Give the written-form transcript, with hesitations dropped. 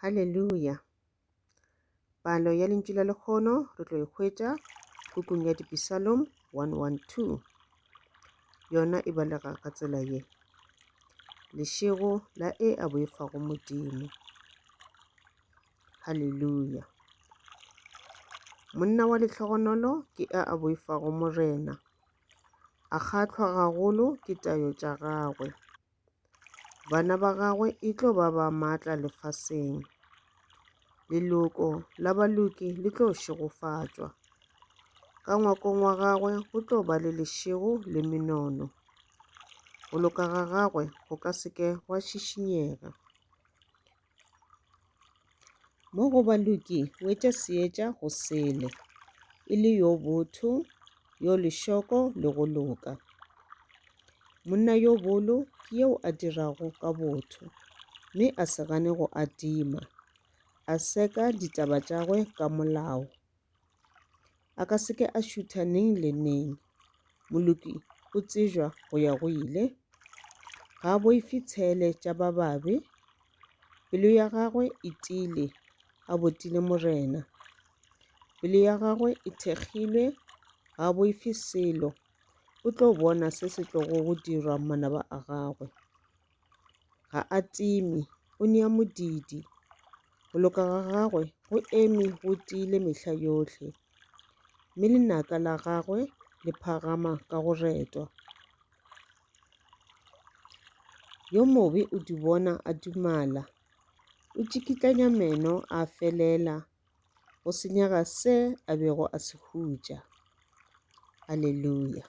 Haleluya! Palo ya lentšu la lekgono re tlo e hwetša pukung ya Dipisalom 112. Yona e balega ka tsela ye. Lešego la e a boifago Modimo. Haleluya! Monna wa lehlogonolo ke e a boifago Morena, a kgahlwa gagolo ke tayo tša gagwe. Bana ba gagwe e tlo ba ba matla lefaseng. Leloko la baloki le tlo šegofatšwa. Ka ngwakong wa gagwe go tlo ba le lešego le menono. Go loka ga gagwe go ka se ke gwa šišinyega. Mo go baloki o etša seetša go sele, e le yo botho, yo lešoko le go loka. Monna yo bolo ke yeo a dirago ka botho, mme a se gane go adima, a seka ditaba tšagwe ka molao. A ka se ke a šutha neng le neng. Moloki o tsejwa go ya go ile. Ga a boife tshele tša ba babe. Pelo ya gagwe e tiile, a botile Morena. Pelo ya gagwe e thekgilwe, ga a boife selo. O tlo bona se se tlogo go dirwa manaba a gagwe. Ga a time, o nea modiidi. Go loka ga gagwe go eme go tiile mehla yohle, mme lenaka la gagwe le phagama ka go retwa. Yo mobe o di bona a dumala, o tšikitlanya meno a felela, go senyega se a bego a se hutša. Aleluya.